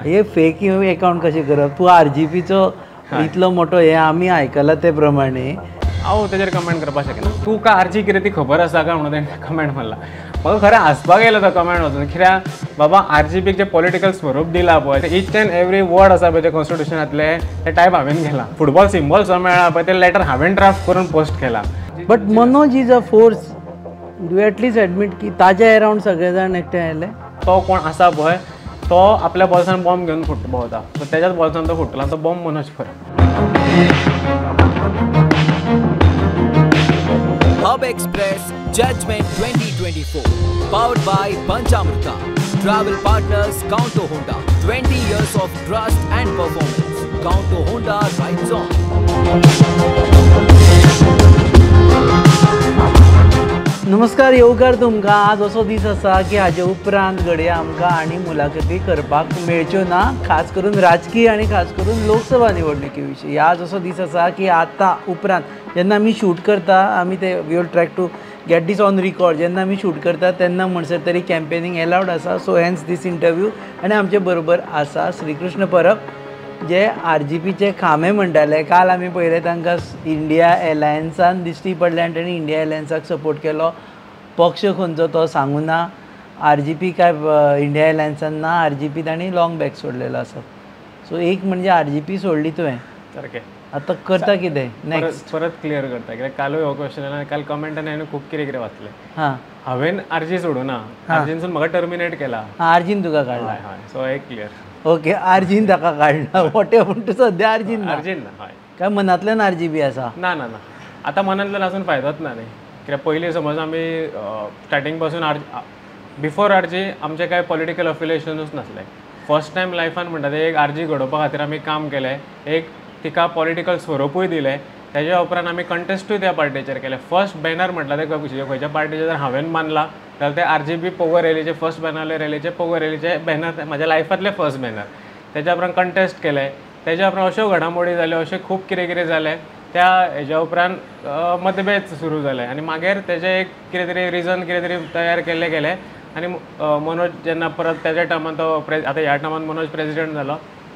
हे fake account कशें करप? तूं आरजीपीचो इतलो मोठो हे आमी आयकला ते प्रमाणे हांव तेजेर कमेंट करपाक शकना. तुका आरजी कितें ती खबर आसा काय म्हणून तेणें कमेंट मारला. म्हाका खरें हांसपाक येयलो तो कमेंट वाचून. कित्याक बाबा आरजीपीक जें पॉलिटिकल स्वरूप दिलां पळय, इच एंड एवरी वर्ड आसा पळय ते कॉन्स्टिट्युशनांतलें तें टायप हांवें केलां. फुटबॉल सिम्बॉल जो मेळ्ळा पळय ते लेटर हांवें ड्राफ्ट करून पोस्ट केला. But Manoj is a force, you at least admit की ताज्या अराउंड सगळे जाण एकठांय आयले. तो कोण आसा पळय तो आपल्या बॉल्सान बॉम्ब घेवन फुट भोंवता, सो तेज्याच बॉल्सान तो फुटला, तो बॉम्ब मनोज परब. Hub Express Judgment 2024, powered by Panchamruta, travel partners Kaunto Honda, 20 years of trust and performance. Kaunto Honda rides on. नमस्कार, येवकार तुमकां. आज असो दीस आसा की हाजे उपरांत घडये आमकां आनी मुलाखती करपाक मेळच्यो ना, खास करून राजकीय आनी खास करून लोकसभा निवडणुके विशीं. आज असो दीस आसा की आतां उपरांत जेन्ना आमी शूट करता, आमी ते we will try to get this on record, जेन्ना आमी शूट करता तेन्ना म्हणसर तरी कॅम्पेनींग एलावड आसा. सो हेन्स दीस इंटरव्यू. आनी आमचे बरोबर आसा श्रीकृष्ण परब, जे आरजीपीचे खांबे म्हणटाले. काल आमी पळयलें तांकां इंडिया एलायन्सान दिश्टी पडले आनी तांणी इंडिया एलायन्साक सपोर्ट केलो. पक्ष खंयचो तो सांगू ना, आरजीपी काय इंडिया एलायन्सान ना, आरजीपी तांणी लॉंग बॅक सोडलेलो आसा. सो एक म्हणजे आरजीपी सोडली तुवें, सारकें. आतां करता कितें नेक्स्ट? परत क्लियर करता, कित्याक कालूय हो क्वेश्चन आयलो आनी काल कमेंटान हांवें खूब कितें कितें वाचलें. हां, हांवें आरजी सोडूना, आरजीनसून म्हाका टर्मिनेट केला. आरजीन तुका काडला? हय हय. सो एक क्लियर. ओके, आरजीन ताका काडला. वोटे पूण तूं सद्या आरजीन? आरजीन ना. हय. काय मनांतल्यान आरजीपी आसा? ना ना ना, आतां मनांतल्यान आसून फायदोच ना न्ही. कित्याक पयलीं समज आमी स्टार्टींग पासून बिफोर आरजी आमचें कांय पॉलिटिकल अफिलिएशनूच नासलें. फर्स्ट टायम लायफान म्हणटा तें एक आरजी घडोवपा खातीर आमी काम केलें, एक तिका पॉलिटिकल स्वरुपूय दिलें. तेज्या उपरांत आमी कंटेस्टूय त्या पार्टीचेर केलें. फर्स्ट बॅनर म्हटल्यार तें खंयच्या पार्टीचेर जर हांवें मानला जाल्यार ते आरजीपी पोगो रॅलीचे फर्स्ट बॅनर, रॅलीचे पोगो रॅलीचे बॅनर म्हाज्या लायफांतले फर्स्ट बॅनर. तेज्या उपरांत कंटेस्ट केलें. तेज्या उपरांत अश्यो घडामोडी जाल्यो, अशें खूब कितें कितें जालें. त्या हेज्या उपरांत मतभेद सुरू जाले आनी मागीर तेजें एक कितें तरी रिजन कितें तरी तयार केल्लें गेलें. आनी मनोज जेन्ना परत तेज्या टर्मान तो आतां ह्या टर्मान मनोज प्रेजिडंट जालो,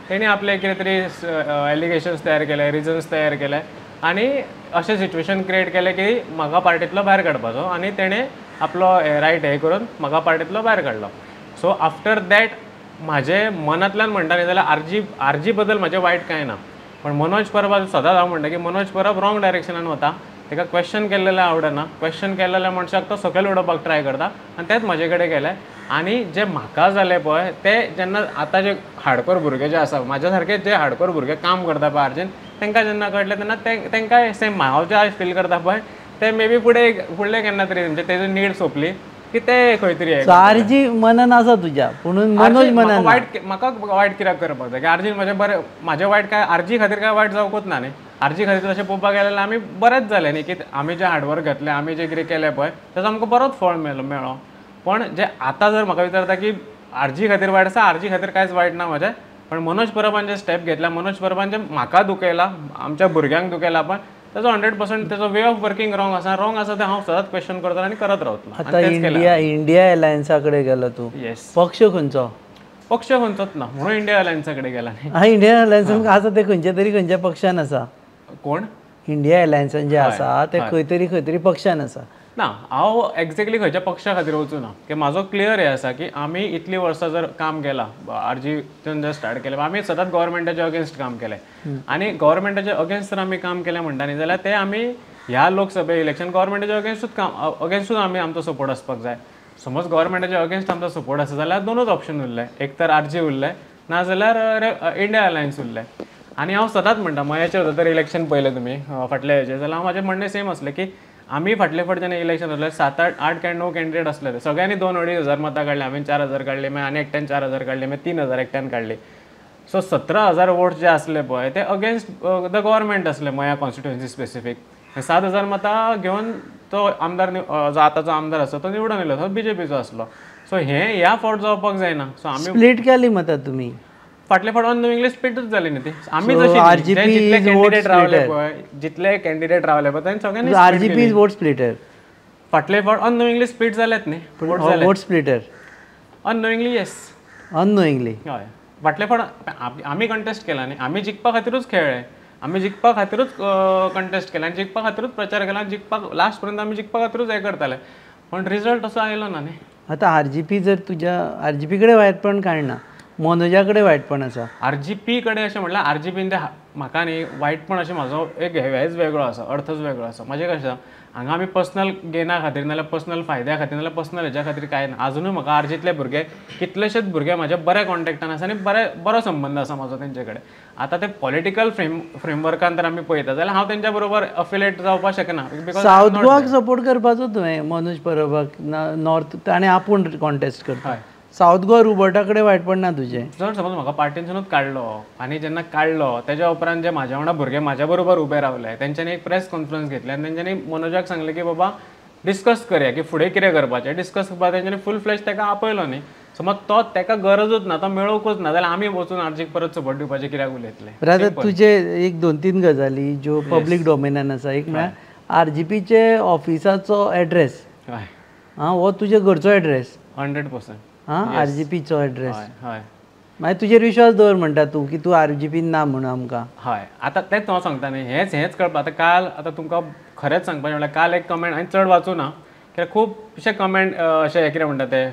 तेणी आपले कितें तरी एलिगेशन्स तयार केले, रिजन्स तयार केले आनी अशें सिट्युएशन क्रिएट केलें की म्हाका पार्टींतलो भायर काडपाचो, आनी तेणें आपलो रायट हें करून म्हाका पार्टींतलो भायर काडलो. सो आफ्टर that म्हाजें मनांतल्यान म्हणटा न्ही जाल्यार आरजी बद्दल म्हाजें वायट कांय ना, पण मनोज परबा सदांच हांव म्हणटा की मनोज परब रॉंग डायरेक्शनान वता. ताका क्वेश्चन केल्लें आवडना, क्वेश्चन केल्ल्या मनशाक तो सकयल उडोवपाक ट्राय करता आनी तेंच म्हाजे कडेन केलें. आनी जें म्हाका जालें पळय तें जेन्ना आतां जे हार्डकोर भुरगे जे आसा, म्हाज्या सारके जे हार्डकोर भुरगे काम करता पळय आरजीन, तांकां जेन्ना कळटलें तेन्ना तांकां सेम हांव जें आयज फील करता पळय तें मे बी फुडें फुडलें केन्ना तरी म्हणजे तेजी नीड सोंपली की ते खंय तरी. आरजी मनान आसा तुज्या, पुणून मनोज मनान वायट. म्हाका वायट कित्याक करपाक जाय? आरजीन म्हाजें बरें, म्हाजें वायट काय आरजी खातीर काय वायट जावंकूच ना न्ही. आरजी खातीर तशें पळोवपाक गेलें जाल्यार आमी बरेंच जालें न्ही, की आमी जें हार्डवर्क घातलें, आमी जें कितें केलें पळय तेजो आमकां बरोच फळ मेळ्ळो. पण जें आतां जर म्हाका विचारता की आरजी खातीर वायट आसा, आरजी खातीर कांयच वायट ना म्हाजें, पण मनोज परबान जे स्टेप घेतला, मनोज परबान जें म्हाका दुखयला, आमच्या भुरग्यांक दुखयला, पण ताजो 100% ताजो वे ऑफ वर्किंग रॉंग आसा. रॉंग आसा तें हांव सदांच क्वेश्चन करतलो आनी करत रावतलो. आतां इंडिया एलायन्सा कडेन गेलो तूं? येस. पक्ष खंयचो? पक्ष खंयचोच ना म्हणून इंडिया अलायन्सा कडेन गेला. हा, इंडिया अलायन्सान आसा ते खंयच्या तरी खंयच्या पक्षान आसा. कोण? इंडिया अलायन्सान जे आसा ते खंय तरी खंय तरी पक्षान आसा. ना, हांव एक्झॅक्टली खंयच्या पक्षा खातीर वचूं ना, की म्हाजो क्लियर हें आसा की आमी इतलीं वर्सां जर काम केलां, आरजीच्यान जर स्टार्ट केलें, आमी सदांच गव्हर्मेंटाच्या अगेन्स्ट काम केलें. आनी गव्हर्मेंटाच्या अगेन्स्ट जर आमी काम केलें म्हणटा न्ही जाल्यार तें आमी ह्या लोकसभे इलेक्शन गव्हर्मेंटाच्या अगेन्स्टूच काम अगेन्स्टूच आमी आमचो सपोर्ट आसपाक जाय. समज गव्हर्मेंटाच्या अगेन्स्ट आमचो सपोर्ट आसा जाल्यार दोनूच ऑप्शन उरले, एक तर आरजी उरलें, ना जाल्यार इंडिया अलायन्स उरलें. आनी हांव सदांच म्हणटा, मयाचेर होता तर इलेक्शन पळयलें तुमी फाटल्या हेजेर, जाल्यार हांव म्हाजें म्हणणें सेम आसलें की आमी फाटले फावट जेन्ना इलेक्शन आसलें 7, 8 काय 9 कॅन्डिडेट आसले, ते सगळ्यांनी 2-2.5 हजार मतां काडलीं. हांवें 4,000 काडली, मागीर आनी एकट्यान 4,000 काडली, मागीर 3,000 एकट्यान काडली. सो 17,000 वोट जे आसले पळय ते अगेन्स्ट the government आसले मया कॉन्स्टिट्युएन्सी स्पेसिफीक. 7,000 मतां घेवन तो आमदार जो आतांचो आमदार आसा तो निवडून येयलो, तो बीजेपीचो आसलो. सो हें ह्या फावट जावपाक जायना. सो आमी स्प्लीट केली मतां तुमी फाटले फावट अननोइंगली स्प्लिटूच जाली न्ही ती. आमी जशी जितले कॅन्डिडेट रावले पळय, जितले कॅन्डिडेट रावले पळय तांणी सगळ्यांनी आरजीपी is vote splitter. फाटले फावट अननोइंगली स्प्लीट जालेत न्ही, vote splitter unknowingly. Yes, unknowingly. हय. फाटले फावट आमी कंटेस्ट केला न्ही, आमी जिखपा खातीरूच खेळ्ळे, आमी जिखपा खातीरूच कंटेस्ट केला आनी जिखपा खातीरूच प्रचार केला आनी जिखपाक लास्ट पर्यंत आमी जिखपा खातीरूच हें करताले, पण रिजल्ट असो आयलो ना न्ही. आतां आर जी पी जर तुज्या आर जी पी कडेन वायटपण कांय ना, मनोजा कडेन वायटपण आसा. आर जी पी कडेन अशें म्हटल्यार आर जी पीन ते म्हाका न्ही वायटपण अशें म्हाजो एक हेच वेगळो आसा, अर्थच वेगळो आसा. म्हाजें कशें आसा, हांगा आमी पर्सनल गेना खातीर नाल्यार पर्सनल फायद्या खातीर नाल्यार पर्सनल हेज्या खातीर कांय ना. आजुनूय म्हाका आरजींतले भुरगे कितलेशेच भुरगे म्हाज्या बऱ्या कॉन्टेक्टान आसा आनी बरो संबंद आसा म्हाजो तेंचे कडेन. आतां ते पॉलिटिकल फ्रेमवर्कान तर आमी पळयता जाल्यार हांव तेंच्या बरोबर अफिलेट जावपाक शकना. सावथ गोवाक सपोर्ट करपाचो तुवें मनोज परबाक, नॉर्थ ताणें आपूण कॉन्टेस्ट करता. सावथ गोवा रुबर्टा कडेन वायटपण ना तुजें. जर समज म्हाका पार्टीनसूनच काडलो आनी जेन्ना काडलो तेज्या उपरांत जे म्हाज्या वांगडा भुरगे म्हाज्या बरोबर उबे रावले तेंच्यांनी एक प्रेस कॉन्फरन्स घेतली आनी तेंच्यांनी मनोजाक सांगलें की बाबा डिस्कस करया की फुडें कितें करपाचें. डिस्कस करपाक तेंच्यांनी फूल फ्लॅश ताका आपयलो न्ही, समज तो ताका गरजूच ना, तो मेळोवकूच ना जाल्यार आमी वचून आरजीक परत सपोर्ट दिवपाचें कित्याक उलयतले. आतां तुजे एक दोन तीन गजाली ज्यो पब्लीक डोमेनान आसा, एक म्हळ्यार आर जी पीचे ऑफिसाचो एड्रेस, आं हो तुज्या घरचो एड्रेस 100%. आं आर जी पीचो एड्रेस. हय, मागीर तुजेर विश्वास दवर म्हणटा तूं की तूं आर जी पीन ना म्हणून आमकां. हय, आतां तेंच हांव सांगता न्ही, हेंच कळपा. आतां काल आतां तुमकां खरेंच सांगपाचें म्हणल्यार काल एक कमेंट हांवें चड वाचूं ना कित्याक खुबशे कमेंट अशें कितें म्हणटा ते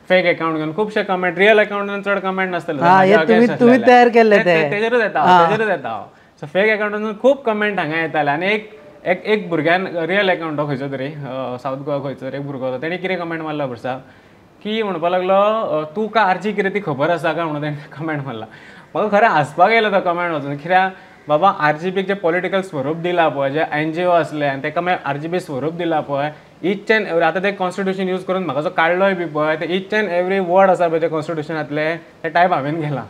फेक एकावंट घेवन खुबशे कमेंट, रियल एकावंटान चड कमेंट नासतले, तुमी तयार केल्ले तेजेरूच येता, तेजेरूच येता हांव. सो फेक एकावंटान खूब कमेंट हांगा येताले आनी एक एक एक भुरग्यान रियल एकावंट खंयचो तरी सावथ गोवा खंयचो तरी एक भुरगो होतो, तेणी कितें कमेंट मारला वर्सा की म्हणपाक लागलो तूं का आरजी कितें ती खबर आसा काय म्हणून तेणें कमेंट मारला. म्हाका खरें हांसपाक येयलो तो कमेंट वाचून, कित्याक बाबा आर जी पीक जें पॉलिटिकल स्वरूप दिलां पळय, जे एन जी ओ आसले आनी ताका मागीर आर जी पी स्वरूप दिलां पळय, इच एंड एवरी आतां तें कॉन्स्टिट्युशन यूज करून म्हाका जो काडलोय बी पळय ते इच एंड एवरी वर्ड आसा पळय ते कॉन्स्टिट्युशनांतले ते टायप हांवें केलां.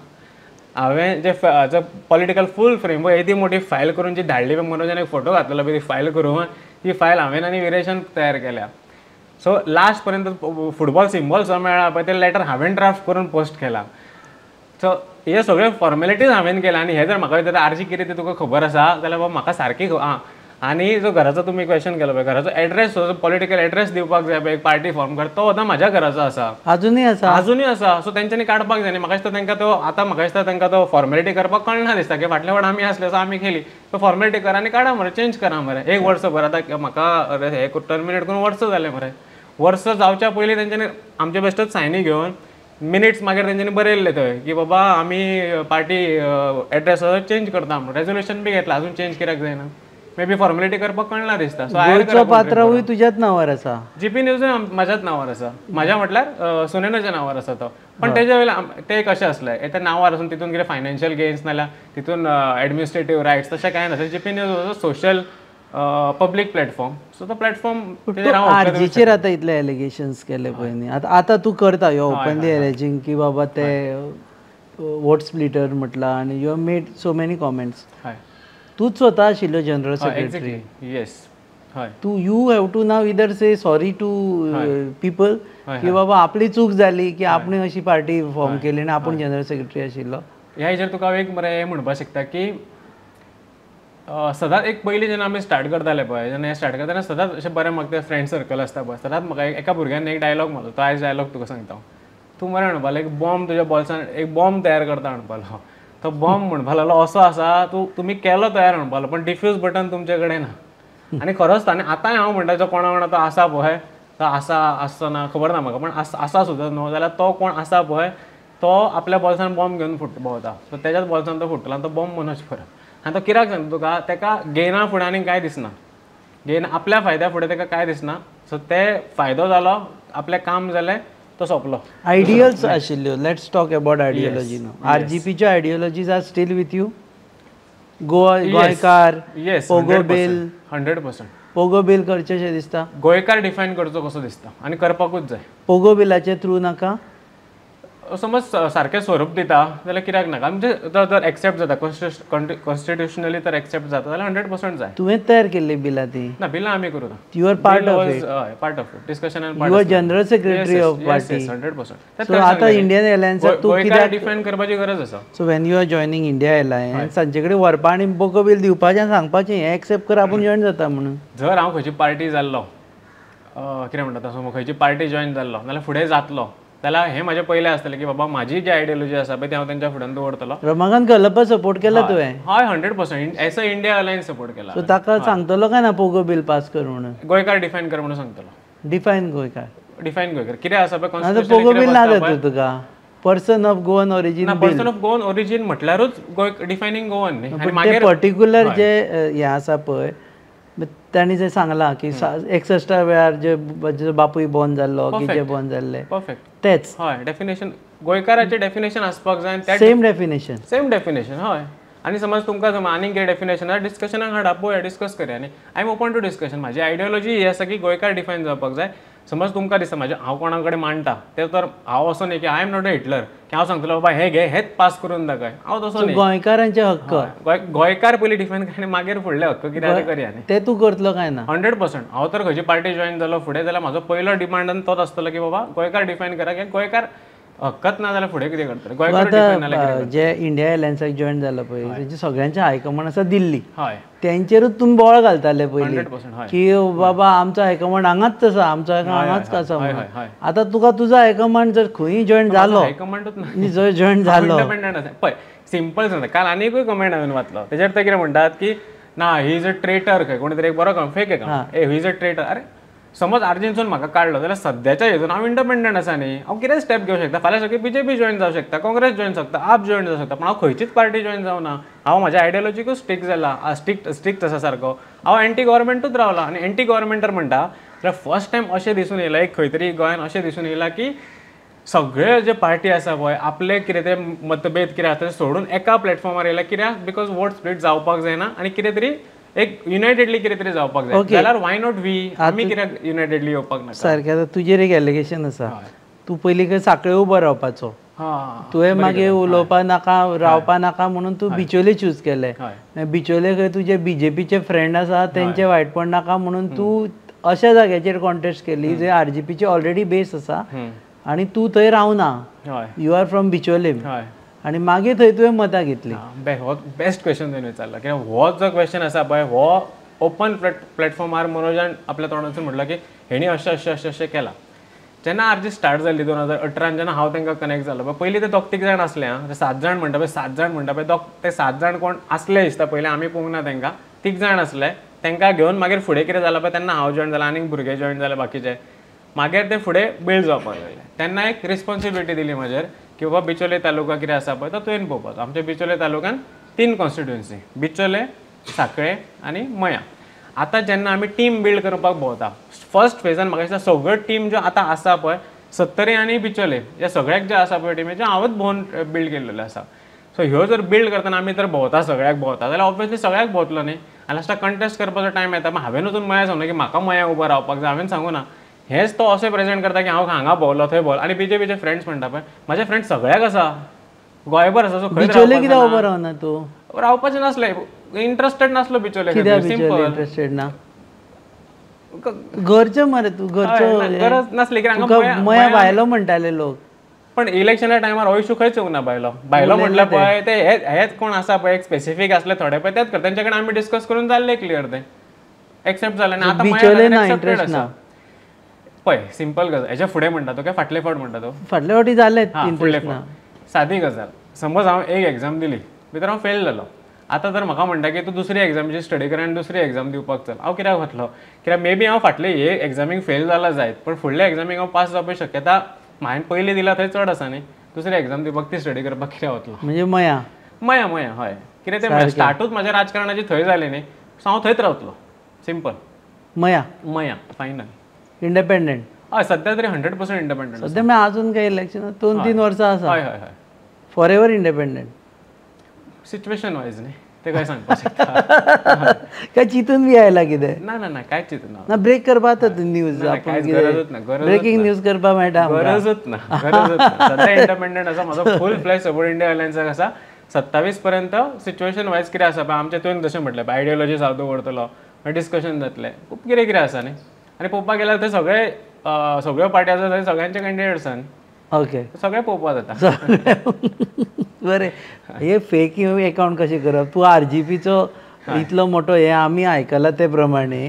हांवें जे पॉलिटिकल फूल फ्रेमवर्क येदी मोठी फायल करून जी धाडली पळय, मनोजान एक फोटो घातलेलो पळय ती फायल करून, ती फायल हांवें आनी विरेशान तयार केल्या. सो लास्ट पर्यंत फुटबॉल सिम्बॉल जो मेळ्ळा पळय ते लेटर हांवें ड्राफ्ट करून पोस्ट केला. सो हे सगळे फॉर्मेलिटीज हांवें केल्या आनी हे जर म्हाका विचारता आरजी कितें तें तुका खबर आसा जाल्यार बाबा म्हाका सारकी आं. आनी जो घराचो तुमी क्वेश्चन केलो पळय, घराचो एड्रेस जो पॉलिटिकल एड्रेस दिवपाक जाय पळय एक पार्टी फॉर्म कर, तो सुद्दां म्हाज्या घराचो आसा, आजुनूय आसा, आजुनूय आसा. सो तेंच्यांनी काडपाक जाय न्ही. म्हाका दिसता तेंकां तो आतां म्हाका दिसता तेंकां तो फॉर्मेलिटी करपाक कळना दिसता की फाटल्या फावट आमी आसले सो आमी केली, सो फॉर्मेलिटी करा आनी काडा मरे, चेंज करा मरे. एक वर्स भर आतां म्हाका हें टर्मिनेट करून वर्स जालें मरे, वर्स जावच्या पयलीं तेंच्यांनी आमचे बेश्टच सायनी घेवन मिनिट्स मागीर तेंच्यांनी बरयल्ले थंय की बाबा आमी पार्टी एड्रेस चेंज करता म्हणून, रेजोल्युशन बी घेतलां, अजून चेंज कित्याक जायना, मे बी फॉर्मेलिटी करपाक कळना दिसता. सो गोंयचो पात्रांवूय तुज्याच नांवार आसा, जी पी न्यूजूय म्हाज्याच नांवार आसा, म्हाज्या म्हटल्यार सुनेनाच्या नांवार आसा तो. पण तेज्या वयल्यान ते कशें आसलें ते नांवार आसून तितून कितें फायनान्शियल गेन्स नाल्यार तितून एडमिनिस्ट्रेटीव रायट्स तशें कांय नासलें. G P news social public platform, so तो प्लॅटफॉर्म आरजीचेर आतां इतले एलिगेशन्स केले पळय न्ही, आतां आतां तूं करता ह्यो ओपनली एलेजींग की बाबा ते वोट स्प्लिटर म्हटलां आनी you have made so many comments. तूंच स्वता आशिल्लो जनरल सेक्रेटरी, येस, हय, तूं you have to now either say sorry to people की बाबा आपली चूक जाली की आपणे अशी पार्टी फॉर्म केली आनी आपूण जनरल सेक्रेटरी आशिल्लो. ह्या हेजेर तुका एक मरे म्हणपाक शकता की सदांच एक पयलीं जेन्ना आमी स्टार्ट करताले पळय, जेन्ना हें स्टार्ट करतना सदांच अशें बरें म्हाका तें फ्रेंड सर्कल आसता पळय, सदांच म्हाका एका भुरग्यान एक डायलॉग मारलो, तो आयज डायलॉग तुका सांगता हांव. तूं मरे म्हणपाक लागलो एक बॉम्ब तुज्या बोल्सान एक बॉम्ब तयार करता म्हणपाक लागलो, तो बॉम्ब म्हणपाक लागलो असो आसा तूं तुमी केलो तयार म्हणपाक लागलो, पण डिफ्यूज बटन तुमचे कडेन ना. आनी खरोच आनी आतांय हांव म्हणटा जो कोणा कोणा तो आसा पळय, तो आसा आसचो ना खबर ना म्हाका, पण आसा सुद्दां न्हू जाल्यार तो कोण आसा पळय तो आपल्या बोल्सान बॉम्ब घेवन भोंवता, सो तेज्याच बोल्सान तो फुट्टलो आनी तो बॉम्ब मनोज परब. आनी तो कित्याक सांगता तुका, तेका गेना फुडें आनी कांय दिसना, गेन आपल्या फायद्या फुडें तेका कांय दिसना, सो ते फायदो जालो आपलें काम जालें तो सोंपलो. आयडियल्स आशिल्ल्यो, let's talk about ideology न्हू. आर जी पीच्यो ideologies are still with you? Goa, गोंयकार, Pogo bill, 100% Pogo bill करचें शें दिसता, गोंयकार डिफायन करचो कसो दिसता आनी करपाकूच जाय. पोगो बिलाचे थ्रू नाका, समज सारकें स्वरूप दिता जाल्यार कित्याक नाका, म्हणजे जर एक्सेप्ट जाता कॉन्स्टिट्युशनली तर एक्सेप्ट जाता जाल्यार 100% जाय. तुवें तयार केल्ली बिलां ती? ना, बिलां आमी करूं ना. You are part of it? हय, part of it, discussion. You are general secretary of party. 100%. So आतां इंडियन एलायन्साक तूं कित्याक डिफायन करपाची गरज आसा. So when you are joining India Alliance तांचे कडेन व्हरपा आनी पोगो बील दिवपाचें आनी सांगपाचें हें एक्सेप्ट कर आपूण जॉयन जाता म्हणून. जर हांव खंयची पार्टी जाल्लो, कितें म्हणटा तसो खंयची पार्टी जॉयन जाल्लो नाल्यार फुडें जातलो जाल्यार हें म्हाजें पयलें आसतलें की बाबा म्हाजी जी आयडियोलॉजी आसा पळय ती हांव तेंच्या फुड्यान दवरतलो. रमाकांत खलपा सपोर्ट केला तुवें? हय, 100% as a India Alliance support केला. सो ताका सांगतलो काय ना पोगो बील पास कर म्हणून? गोंयकार डिफायन कर म्हणून सांगतलो. डिफायन गोंयकार, डिफायन गोंयकार कितें आसा पळय कॉन्स्टिट्यूशन पोगो बील ना जाता तुका. Person of Goan origin, person of Goan origin म्हटल्यारूच Goa defining Goan न्ही. आनी मागीर पर्टिक्युलर जे हें आसा पळय तांणी जे सांगलां की 61 वेळार जे बापूय बॉर्न जाल्लो की जे बॉर्न जाल्ले, परफेक्ट तेच. हय, डेफिनेशन गोंयकाराचें डेफिनेशन आसपाक जाय. Same definition, same definition. हय, आनी समज तुमकां समज आनीक कितें डेफिनेशन आसा डिस्कशनाक हाडा पळोवया, डिस्कस करया. आनी I am open to discussion. म्हाजी आयडियोलॉजी ही आसा की गोंयकार डिफायन जावपाक जाय. समज तुमकां दिसता म्हाजें हांव कोणा कडेन मांडटा तें, तर हांव असो न्ही की I am not a Hitler की हांव सांगतलो बाबा हें घे हेंच पास करून दाखय. हांव तसो न्ही. गोंयकारांचे हक्क, गोंयकार पयलीं डिफायन कर आनी मागीर फुडले हक्क कितें आसा ते करया न्ही. ते तूं करतलो काय ना? 100%. हांव तर खंयची पार्टी जॉयन जालो फुडें जाल्यार म्हाजो पहिलो डिमांड आनी तोच आसतलो की बाबा गोंयकार डिफायन करा, कित्याक गोंयकार हक्कच ना जाल्यार फुडें कितें करतले? गोंयकार जे इंडिया अलायन्साक जॉयन जाला पळय तेंचे सगळ्यांचे हायकमांड आसा दिल्ली, हय, तेंचेरूच तुमी बोळ घालताले पयलीं की बाबा आमचो हायकमांड हांगाच आसा, आमचो हायकमांड हांगाच आसा. आतां तुका तुजो हायकमांड जर खंय जॉयन जालो, जर जॉयन जालो इंडिपेंडंट आसा पळय. सिंपल सांगता, काल आनीकूय कमेंट हांवें वाचलो तेजेर ते कितें म्हणटात की ना he is a traitor. खंय कोणी तरी एक बरो fake account, a he is a traitor. अरे समज आर्जीनसून म्हाका काडलो जाल्यार सद्याच्या हितून हांव इंडिपेंडंट आसा न्ही, हांव कितें स्टेप घेवंक शकता. फाल्यां सगळी बीजेपी जॉयन जावं शकता, काँग्रेस जॉयन शकता, आप जॉयन जावं शकता, पूण हांव खंयचीच पार्टी जॉयन जावना. हांव म्हाज्या आयडियोलॉजीकूच स्टीक जाला, स्ट्रिक्ट आसा सारको. हांव एंटी गव्हर्मेंटूच रावला. आनी एंटी गव्हर्मेंटर म्हणटा जाल्यार फर्स्ट टायम अशें दिसून येयलां, एक खंय तरी गोंयान अशें दिसून येयलां की सगळे जे पार्टी आसा पळय आपले कितें ते मतभेद कितें आसा ते सोडून एका प्लॅटफॉर्मार येयला. कित्याक? Because vote split जावपाक जायना आनी कितें तरी एक युनायटेडली कितें तरी जावपाक जाय. जाल्यार why not we, आमी कित्याक युनायटेडली येवपाक नाका? सारकें. आतां तुजेर एक एलिगेशन आसा, तूं पयलीं खंय साखळे उबो रावपाचो, तुवें मागीर उलोवपा नाका रावपा नाका म्हणून तूं बिचोले चूज केले. बिचोले खंय तुजे बीजेपीचे फ्रेंड आसा तेंचे वायटपण नाका म्हणून तूं अशा जाग्याचेर कॉन्टेस्ट केली जंय आरजीपीची ऑलरेडी बेस आसा आनी तूं थंय रावना, you are from Bicholim, आनी मागीर थंय तुवें मतां घेतली. हो बेस्ट क्वेश्चन तुवें विचारला, कित्याक हो जो क्वेश्चन आसा पळय हो ओपन प्लॅटफॉर्मार मनोजान आपल्या तोंडांतसून म्हटलां की हेणी अशें अशें अशें अशें केलां. जेन्ना आरजी स्टार्ट जाली 2018 जेन्ना हांव तांकां कनेक्ट जालो पळय, पयलीं ते दोग तीग जाण आसले, आं 7 जाण म्हणटा पळय, 7 जाण म्हणटा पळय, ते 7 जाण कोण आसले दिसता पयलीं, आमी पळोवंक ना तांकां, 3 जाण आसले तांकां घेवन मागीर फुडें कितें जालां पळय तेन्ना हांव जॉयन जाला, आनीक भुरगे जॉयन जाले बाकीचे, मागीर ते फुडें बिल्ड जावपाक लागले. तेन्ना एक रिस्पोन्सिबिलिटी दिली म्हाजेर की बाबा बिचोले तालुका कितें आसा पळय तो तुवें पळोवपाचो. आमच्या बिचोले तालुक्यान 3 कॉन्स्टिट्युएन्सी, बिचोले, साखळे आनी मयां. आतां जेन्ना आमी टीम बिल्ड करपाक भोंवता फर्स्ट फेजान म्हाका दिसता सगळ्यो टीम ज्यो आतां आसा पळय सत्तरी आनी बिचोले ह्या सगळ्याक जे आसा पळय टिमी ज्यो हांवूच भोंवन बिल्ड केल्लेल्यो आसा. सो ह्यो जर बिल्ड करतना आमी जर भोंवता सगळ्याक भोंवता जाल्यार ऑब्वियसली सगळ्याक भोंवतलो न्ही. आनी लास्टाक कंटेस्ट करपाचो टायम येता, हांवें वचून मयां सांगना की म्हाका मयां उबो रावपाक जाय, हांवें सांगू ना. हेंच तो अशें प्रेजेंट करता की हांव हांगा भोंवलो थंय भोंवलो. आनी बीजेपीचे फ्रेंड्स म्हणटा पळय, म्हाजे फ्रेंड्स सगळ्याक आसा, गोंयभर आसा. सो खंय बिचोले कित्याक उबो रावना तूं? रावपाचें नासलें, इंट्रस्टेड नासलो बिचोले. सिंपल इंट्रस्टेड ना, घरचें मरे तूं, घरचो गरज नासली कित्याक मया भायलो म्हणटाले लोक. पण इलेक्शना टायमार हो इशू खंयच येवंक ना भायलो. भायलो म्हटल्यार पळय ते हेच कोण आसा पळय एक स्पेसिफीक आसले थोडे पळय तेच करता, तेंचे कडेन आमी डिस्कस करून जाल्ले क्लियर, ते एक्सेप्ट जालें. आतां बिचोले इंट्रस्ट ना पळय, सिंपल गजाल. हेच्या फुडें म्हणटा तो काय फाटले फावट म्हणटा तो? फाटले फावटी जालें फुडले फावट. सादी गजाल, समज हांव एक एग्जाम दिली भितर हांव फेल जालो, आतां जर म्हाका म्हणटा की तूं दुसरी एग्जामीची स्टडी कर आनी दुसरी एग्जाम दिवपाक चल, हांव कित्याक वतलो? कित्याक मे बी हांव फाटले हे एग्जामीक फेल जाला जायत, पण फुडल्या एग्जामीक हांव पास जावपाची शक्यता हांवें पयलीं दिला थंय चड आसा न्ही. दुसरी एग्जाम दिवपाक ती स्टडी करपाक कित्याक वतलो? म्हणजे मया मया मया हय, कितें तें स्टार्टूच म्हाज्या राजकारणाची थंय जाली न्ही, सो हांव थंयच रावतलो. सिंपल. मया मया फायनल. इंडिपेंडंट. हय, सद्या तरी 100% इंडिपेंडंट. सद्या मागीर अजून काही इलेक्शन 2-3 वर्सां आसा. हय हय हय, for ever independent. Situation wise न्ही ते काय सांगपाक शकता. काय चिंतून बी आयला कितें? ना ना ना, कांयच चिंतून ना. ब्रेक करपा आतां न्यूज, गरजूच ना, ब्रेकींग न्यूज करपा मेळटा, गरजूच ना, गरजूच ना. सद्या इंडिपेंडंट आसा, म्हजो फूल फ्लॅश सपोर्ट इंडिया अलायन्साक आसा. 27 पर्यंत सिच्युएशन वायज कितें आसा पळय, आमचें तुवें जशें म्हटलें आयडियोलॉजी हांव दवरतलो, मागीर डिस्कशन जातलें, खूब कितें कितें आसा न्ही. आनी पळोवपाक गेल्यार थंय सगळे सगळ्यो पार्टी आसा, थंय सगळ्यांचे कॅन्डिडेट्स आसा. ओके, सगळें पळोवपाक जाता. बरें, हे फेक एकाउंट कशें करप? तूं आरजीपीचो इतलो मोठो हें आमी आयकलां ते प्रमाणे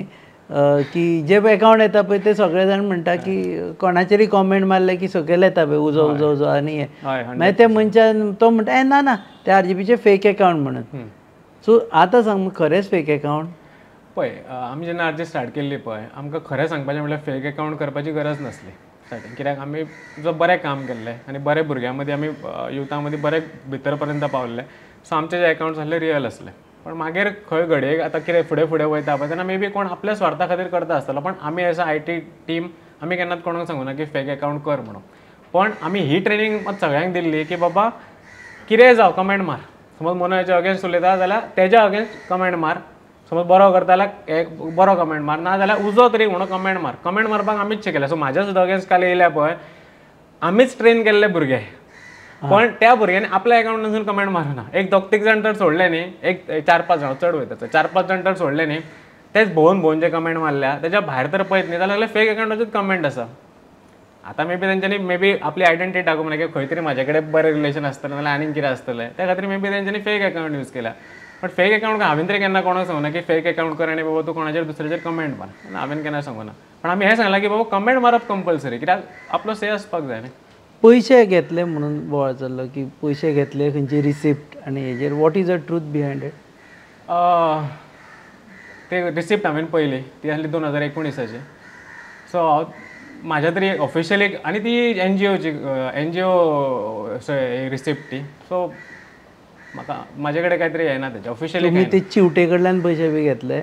की जे अकाउंट येता पळय ते सगळे जाण म्हणटा की कोणाचेरी कॉमेंट मारले की सकयल येता पळय उजो उजो उजो आनी हें मागीर ते मनशान तो म्हणटा ए ना ना ते आरजीपीचे फेक अकाउंट म्हणून. सो आतां सांग खरेंच फेक अकाउंट? पळय आमी जेन्ना आरजी स्टार्ट केल्ली पळय आमकां खरें सांगपाचें म्हणल्यार फेक अकाउंट करपाची गरज नासली स्टार्टींग, कित्याक आमी जो बरें काम केल्लें आनी बरे भुरग्यां मदीं आमी युथा मदीं बरे भितर पर्यंत पावल्ले. सो आमचे जे अकाउंट्स आसले रियल आसले. पण मागीर खंय घडये आतां कितें फुडें फुडें वयता पळय तेन्ना मे बी कोण आपल्या स्वार्था खातीर करता आसतलो, पण आमी एज अ IT team आमी केन्नाच कोणाक सांगूना की फेक अकाउंट कर म्हणून. पण आमी ही ट्रेनींग मात सगळ्यांक दिल्ली की बाबा कितेंय जावं कमेंट मार, समज मनोजाच्या अगेन्स्ट उलयता जाल्यार तेज्या अगेन्स्ट कमेंट मार, समज बरो करता जाल्यार एक बरो कमेंट मार, ना जाल्यार उजो तरी म्हणून कमेंट मार. कमेंट मारपाक आमीच शिकयलें. सो म्हाज्या सुद्दां अगेन्स्ट काल येयल्या पळय आमीच ट्रेन केल्ले भुरगे, पण त्या भुरग्यांनी आपल्या अकाउंटांसून कमेंट मारूना. एक दोग तीग जाण तर सोडले न्ही, एक 4-5 जाण चड वयता, 4-5 जाण तर सोडले न्ही, तेच भोवन भोवन जे कमेंट मारल्या तेज्या भायर तर पळयत न्ही जाल्यार फेक अकाउंटाचेच कमेंट आसा. आतां मे बी तेंच्यांनी मे बी आपली आयडेंटिटी दाखोवंक ना की खंय तरी म्हाजे कडेन बरें रिलेशन आसतलें नाल्यार आनीक कितें आसतलें, त्या खातीर मे बी तेंच्यांनी फेक अकाउंट यूज केल्या. पण फेक अकाउंट हांवें तरी केन्ना कोणाक सांगूना की फेक अकाउंट कर आनी बाबा तूं कोणाचेर दुसऱ्याचेर कमेंट मार, हांवें केन्ना सांगूना. पण आमी हें सांगलां की बाबा कमेंट मारप कंपल्सरी, कित्याक आपलो से आसपाक जाय न्ही. पयशे घेतले म्हणून बोवाळ जाल्लो की पयशे घेतले खंयची रिसिप्ट आनी हेजेर what is the truth behind it? ते रिसिप्ट हांवें पळयली ती आसली 2019. सो हांव म्हाज्या तरी ऑफिशियली आनी ती एनजीओची एनजीओ रिसिप्ट ती, सो म्हाका म्हाजे कडेन कांय तरी येना तेजें ऑफिशियली. तुमी ते चिवटे कडल्यान पयशे बी घेतले?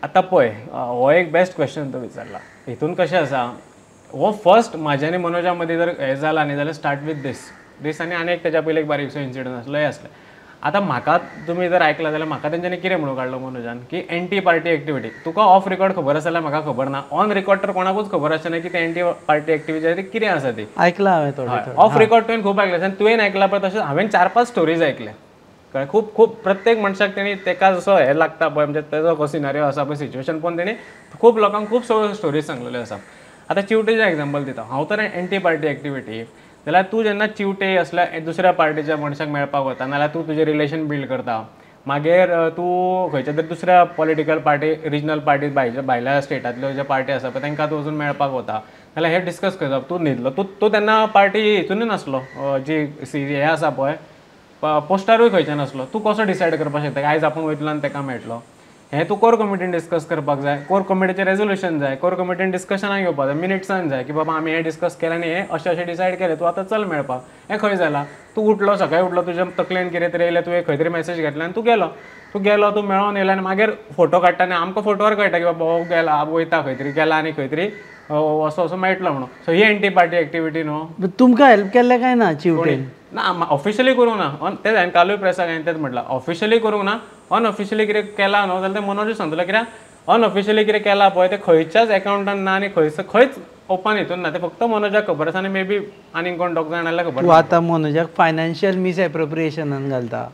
आतां पळय हो एक बेस्ट क्वेश्चन तो विचारला. हितून कशें आसा, हो फर्स्ट म्हाज्या आनी मनोजा मदीं जर हें जाला न्ही जाल्यार स्टार्ट वीथ दीस दीस आनी आनी एक तेज्या पयलीं एक बारीकसो इन्सिडंट आसलो हें आसलें. आतां म्हाका तुमी जर आयकलां जाल्यार म्हाका तेंच्यांनी कितें म्हणून काडलो मनोजान की एंटी पार्टी एक्टिविटी. तुका ऑफ रिकॉर्ड खबर आसा जाल्यार म्हाका खबर ना, ऑन रिकॉर्ड तर कोणाकूच खबर आसचें ना की ते एंटी पार्टी एक्टिविटी ती कितें आसा ती. आयकलां हांवें थोडें ऑफ रिकॉर्ड तुवें खूब आयकलें आनी तुवें आयकलां पळय तशेंच हांवें 4-5 स्टोरीज आयकल्या. कळ्ळें, खूब खूब प्रत्येक मनशाक तेणी तेका जसो हें लागता पळय म्हणजे तेजो कसो सिनारियो आसा पळय सिच्युएशन पळोवन तेणी खूब लोकांक खूब सगळ्यो स्टोरीज सांगलेल्यो आसा. आतां चिवटेचें एग्जाम्पल दिता हांव, तर एंटी पार्टी एक्टिविटी जाल्यार तूं जेन्ना चिवटे असल्या दुसऱ्या पार्टीच्या मनशाक मेळपाक वता नाल्यार तूं तुजें रिलेशन बिल्ड करता, मागीर तूं खंयच्या तरी दुसऱ्या पॉलिटिकल पार्टी रिजनल पार्टी भायल्या स्टेटांतल्यो ज्यो पार्टी आसा पळय तांकां तूं वचून मेळपाक वता जाल्यार हें डिस्कस करता. तूं न्हिदलो, तूं तूं तेन्ना पार्टी हितूनय नासलो, जी सी हें आसा पळय पोस्टारूय खंयच्यान नासलो, तूं कसो डिसायड करपाक शकता आयज आपूण वयतलो आनी ताका मेळटलो? हें तूं कोर कमिटीन डिस्कस करपाक जाय, कोर कमिटीचें रेजोल्युशन जाय, कोर कमिटीन डिस्कशनाक येवपाक जाय, मिनिट्सान जाय की बाबा आमी हें डिस्कस केलें आनी हें अशें अशें डिसायड केलें, तूं आतां चल मेळपाक. हें खंय जालां? तूं उठलो सकाळीं उठलो तुज्या तकलेन कितें तरी येयलें, तुवें खंय तरी मॅसेज घेतलो आनी तूं गेलो, तूं गेलो तूं मेळोन येयलो आनी मागीर फोटो काडटा आनी आमकां फोटोवर कळटा की बाबा हो गेला वयता खंय तरी गेला आनी खंय तरी असो असो मेळटलो म्हणून. सो ही एंटी पार्टी एक्टिविटी न्हू. तुमकां हेल्प केल्लें काय ना चिवटेन? ना, ऑफिशियली करूंक ना, तें हांवें कालूय प्रेसाक हांवें तेंच म्हटलां, ऑफिशियली करूंक ना. अनऑफिशियली कितें केलां न्हू जाल्यार तें मनोजूच सांगतलो, कित्याक अनऑफिशियली कितें केलां पळय तें खंयच्याच एकाउंटान ना आनी खंयच ओपन हितून ना, तें फक्त मनोजाक खबर आसा आनी मे बी आनीक कोण दोग जाण जाल्यार खबर. तूं आतां मनोजाक फायनान्शियल मिसएप्रोप्रिएशनान घालता?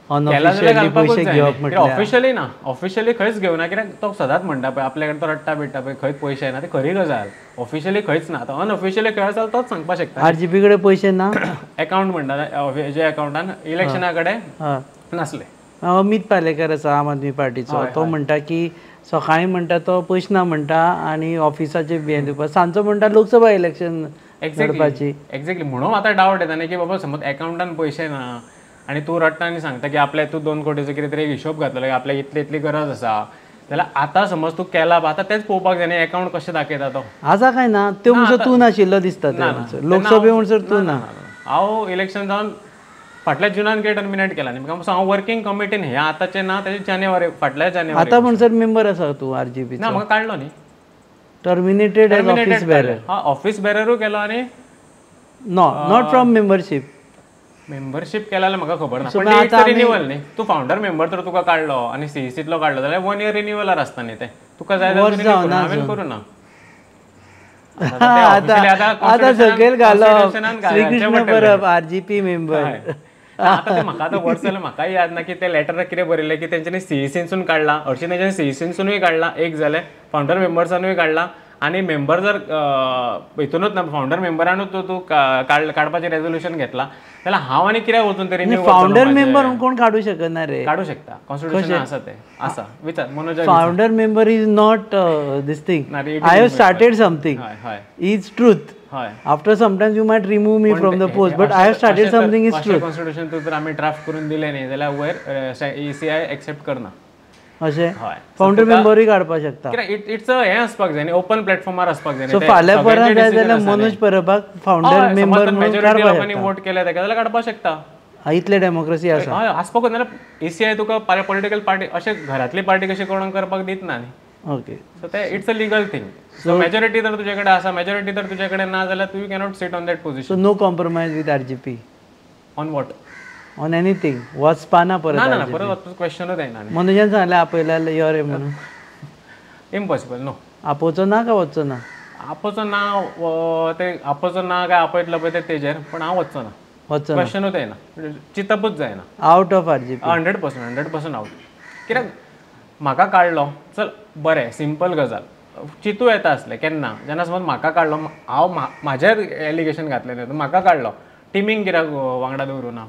ऑफिशियली ना, ऑफिशियली खंयच घेवना, कित्याक तो सदांच म्हणटा पळय आपल्या कडेन तो रडटा बिडटा पळय खंयच पयशे ना, ती खरी गजाल. ऑफिशियली खंयच ना, आतां अनऑफिशियली खंय आसा तोच सांगपाक शकता. आरजीपी कडेन पयशे ना एकाउंट म्हणटा जे एकाउंटान इलेक्शना कडेन नासले. अमित पालेकर आसा आम आदमी पार्टीचो, तो म्हणटा की सकाळीं म्हणटा तो पयशे ना म्हणटा आनी ऑफिसाचे हें दिवपाक, सांजचो म्हणटा लोकसभा इलेक्शन लढपाची. एक्झॅक्टली, म्हणून आतां डावट येता न्ही की बाबा समज एकाउंटान पयशे ना आनी तूं रडटा आनी सांगता की आपल्या तूं 2 कोटीचो कितें तरी एक हिशोब घातलो की आपल्याक इतली इतली गरज आसा, जाल्यार आतां समज तूं केला आतां तेंच पळोवपाक जाय न्ही एकाउंट कशें दाखयता तो. आसा काय ना त्यो म्हणसर तूं नाशिल्लो दिसता, लोकसभे म्हणसर तूं ना. हांव इलेक्शन जावन फाटल्या जुनान कितें टर्मिनेट केला न्ही, सो हांव वर्किंग कमिटीन हें आतांचें ना तेजें जानेवारी फाटल्या जानेवारी. आतां म्हणसर मेंबर आसा तूं आरजीपी? ना, म्हाका काडलो न्ही, टर्मिनेटेड एज ऑफिस बेरर. हां, ऑफिस बेररूय केलो आनी no not from membership. Membership केला जाल्यार म्हाका खबर ना, पण it's renewal न्ही, तूं फावंडर मेंबर तर तुका काडलो आनी सीईसींतलो काडलो जाल्यार 1 इयर रिन्युअलार आसता न्ही तें, तुका जाय जाल्यार हांवें करूं ना. आतां सकयल घालो श्रीकृष्ण परब आरजीपी मेंबर. आतां म्हाका आतां वर्स जालें म्हाकाय याद ना की ते लेटर कितें बरयलें की तेंच्यांनी सीईसीनसून काडला, हरशीं तेंच्यांनी सीईसीनसूनय काडला, एक जालें फावंडर मेंबर्सानूय काडला आनी मेंबर जर हितूनच ना फावंडर मेंबरानूच तूं काडपाचें रेजोल्युशन घेतला जाल्यार हांव आनी कित्याक वचून तरी फावंडर मेंबर कोण काडू शकना रे. काडू शकता, कॉन्स्टिट्यूशन आसा तें आसा. विचार Manoj. Founder member is not this thing. I have started something is truth. After sometimes you might remove me from the post, but I have started something is truth. Constitution तूं जर आमी draft करून दिलें न्ही जाल्यार वयर ECI accept करना. अशें फावंडर मेंबरूय काडपाक शकता. कित्याक it's a हें आसपाक जाय न्ही, ओपन प्लॅटफॉर्मार आसपाक जाय. सो फाल्यां परत जाय जाल्यार मनोज परबाक फावंडर मेंबर मेजॉरिटी लोकांनी वोट केल्या ताका जाल्यार काडपाक शकता. इतले डेमोक्रेसी आसा. हय आसपाकूच, नाल्यार ECI तुका पॉलिटिकल पार्टी अशें घरांतली पार्टी कशी कोणाक करपाक दित ना न्ही. ओके, सो ते it's a legal thing. So majority जर तुजे कडेन आसा, मेजॉरिटी जर तुजे कडेन ना जाल्यार तूं you cannot sit on that position. So no compromise with RGP on what? On anything. वचपा ना परत. ना ना परत क्वेश्चनूच येना. मनोजान सांगलें आपयल्यार यो रे म्हणून. इम्पॉसिबल. नो. आपोवचो ना काय वचचो ना? आपोवचो ना ते आपोवचो ना काय आपयतलो पळय ते तेजेर, पूण हांव वचचो ना. वचचो क्वेश्चनूच येना, चिंतपूच जायना. Out of RGP 100% 100% out. कित्याक म्हाका काडलो, चल बरें सिंपल गजाल चिंतू येता आसलें केन्ना जेन्ना समज म्हाका काडलो, हांव म्हाजेर एलिगेशन घातलें न्ही, म्हाका काडलो टिमींग कित्याक वांगडा दवरूं ना?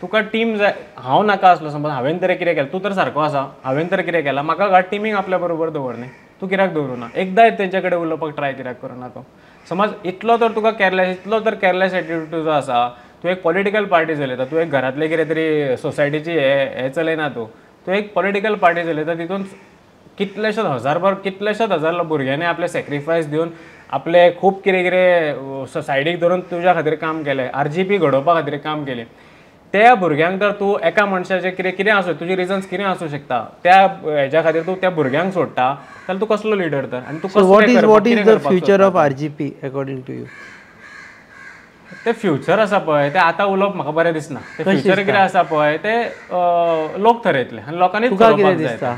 तुका टीम जाय, हांव नाका आसलो समज हांवें तर कितें केलें, तूं तर सारको आसा, हांवें तर कितें केलां, म्हाका घाट टिमींग आपल्या बरोबर दवर न्ही, तूं कित्याक दवरूं ना? एकदांय तेंचे कडेन उलोवपाक ट्राय कित्याक करूं ना तूं? समज इतलो तर तुका केअरलेस, इतलो तर केअरलेस एटिट्यूड तुजो आसा, तूं एक पॉलिटिकल पार्टी चलयता, तूं एक घरांतलें कितें तरी सोसायटीची हें चलयना, तूं तूं एक पॉलिटिकल पार्टी चलयता, तितून कितलेशेच हजार कितलेशेच हजार भुरग्यांनी आपले सॅक्रिफायस दिवन आपले खूब कितें कितें सोसायटीक धरून तुज्या खातीर काम केलें, RGP घडोवपा खातीर काम केलें. त्या भुरग्यांक तर तूं एका मनशाचें कितें कितें आसूं, तुजी रिजन्स कितें आसूं शकता, त्या हेज्या खातीर तूं त्या भुरग्यांक सोडटा जाल्यार तूं कसलो लिडर तर? आनी तूं what is the future of RGP according to you? ते फ्युचर आसा पळय तें आतां उलोवप म्हाका बरें दिसना. तें फ्युचर कितें आसा पळय तें लोक थरयतले आनी लोकांनीच थरोवपाक जाय.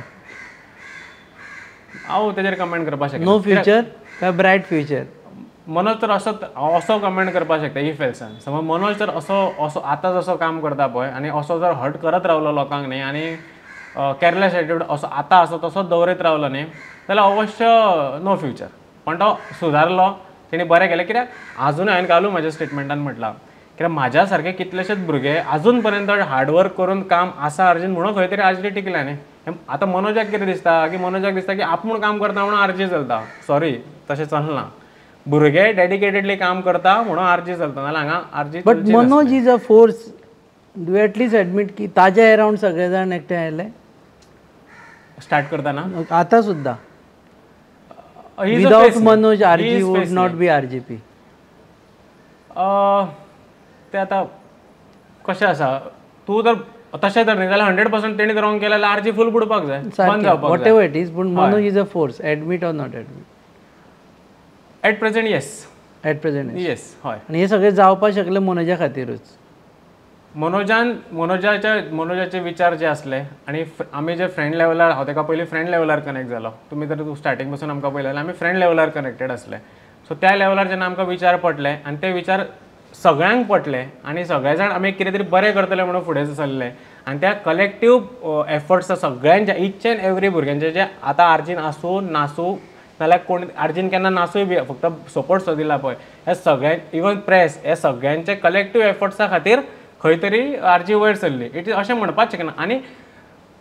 हांव तेजेर कमेंट करपाक शकना. नो फ्युचर काय ब्रायट फ्युचर? मनोज तर असो हांव असो कमेंट करपाक शकता if एल्सान. समज मनोज तर असो असो आतां जसो काम करता पळय आनी असो जर हर्ट करत रावलो लोकांक न्ही आनी केअरलेस एटिट्यूड असो आतां आसा तसोच दवरीत रावलो न्ही जाल्यार अवश्य नो फ्युचर. पण तो सुदारलो, तेणी बरें केलें. कित्याक आजून हांवें घालूं म्हाज्या स्टेटमेंटान म्हटलां कित्याक म्हाज्या सारके कितलेशेच भुरगे आजून पर्यंत हार्डवर्क करून काम आसा आरजीन म्हणून खंय तरी आरजी टिकल्या न्ही. आतां मनोजाक कितें दिसता की मनोजाक दिसता की आपूण काम करता म्हणून आरजी चलता. सॉरी, तशें चलना. भुरगे डेडिकेटेडली काम करता म्हणून आरजी चलता, नाल्यार हांगा RG. But Manoj is a force, do at least admit की ताज्या अरावंड सगळे जाण एकठांय आयले स्टार्ट करतना. आतां सुद्दां without Manoj RG would not be RGP. ते आतां कशें आसा, तूं जर तशें तर न्ही जाल्यार 100% तेणी रॉंग केलें जाल्यार आरजी फूल बुडपाक जाय, बंद जावपाक जाय. What ever it is, पूण Manoj is a force, admit or not admit. At present yes. At present yes. हय. आनी हे सगळें जावपाक शकलें मनोजा खातीरूच. मनोजान मनोजाचे विचार जे आसले आनी आमी जे फ्रेंड लेवलार, हांव ताका पयलीं फ्रेंड लेवलार कनेक्ट जालो. तुमी जर स्टार्टींग पासून आमकां पळयलें जाल्यार आमी फ्रेंड लेवलार कनेक्टेड आसले. सो त्या लेवलार जेन्ना आमकां विचार पडले आनी ते विचार सगळ्यांक पडले आनी सगळे जाण आमी कितें तरी बरें करतले म्हणून फुडें सरले आनी त्या कलेक्टीव एफर्ट्स सगळ्यांच्या इच एंड एवरी भुरग्यांचे जे आतां आरजीन आसूं नासूं नाल्यार कोण आरजीन केन्ना नासूय बी फक्त सपोर्ट सो दिला पळय, हे सगळ्यां इवन प्रेस हे सगळ्यांचे कलेक्टीव एफर्ट्सा खातीर खंय तरी आरजी वयर सरली. It is अशें म्हणपाक शकना. आनी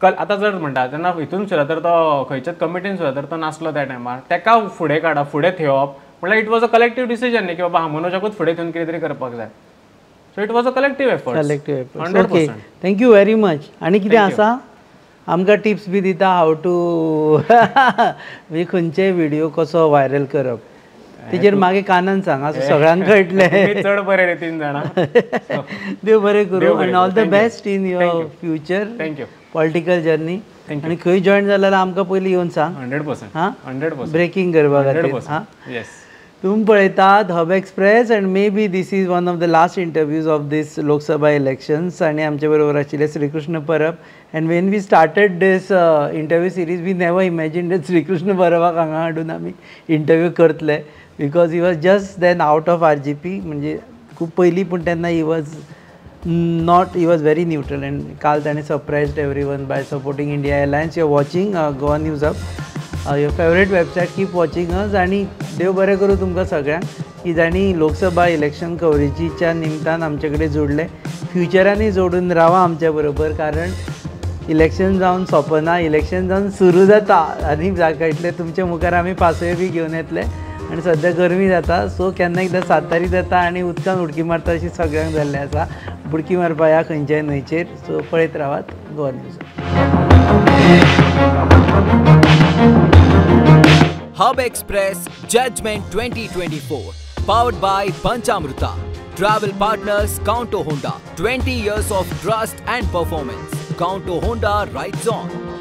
आतां जर म्हणटा तेन्ना हितून सुद्दां तर तो खंयच्याच कमिटीन सुद्दां तर तो नासलो त्या टायमार, ताका फुडें काडप फुडें थेवप म्हणल्यार it was a collective decision न्ही की बाबा मनोजाकूच फुडें थेवन कितें तरी करपाक जाय. So it was a collective effort. Collective effort. Okay, thank you very much. आनी कितें आसा आमकां टिप्स बी दिता हाव टू म्हणजे खंयचे व्हिडिओ कसो व्हायरल करप तेजेर मागीर कानान सांग, असो सगळ्यांक कळटलें. चड बरें रे तीन जाणां. देव बरें करूं आनी all the best in your future. Thank you. Political journey. आनी खंय जॉयन जाल्यार जाल्यार आमकां पयलीं येवन सांग. 100%. हां, 100%. ब्रेकींग करपा खातीर. हां, येस. तुमी पळयतात Hub Express and maybe this is one of the last interviews of this Lok Sabha elections. आनी आमचे बरोबर आशिल्ले Shrikrishna Parab. And when we started this interview series we never imagine that Shrikrishna परबाक हांगा हाडून आमी इंटरव्यू करतले, because he was just then out of RGP, म्हणजे खूब पयलीं, पूण तेन्ना he was not, he was very neutral. And काल ताणें surprised everyone by supporting India Alliance. You are watching Goa News Hub. Your favourite website. Keep watching us आनी देव बरें करूं तुमकां सगळ्यांक की जांणी लोकसभा इलेक्शन कवरेजीच्या निमतान आमचे कडेन जोडलें. फ्युचरानूय जोडून रावा आमच्या बरोबर, कारण इलेक्शन जावन सोंपना, इलेक्शन जावन सुरू जाता आनी दाखयतले तुमच्या मुखार आमी पासय बी घेवन येतले. आनी सद्या गरमी जाता, सो केन्ना एकदां 7 तारीख जाता आनी उदकान उडकी मारता अशी सगळ्यांक जाल्लें आसा. बुडकी मारपा ह्या खंयच्याय न्हंयचेर. सो पळयत रावात Goa news. Hub Express Judgment 2024, powered by Panchamruta. Travel partners Counto Honda, 20 years of trust and performance. Counto Honda rides on.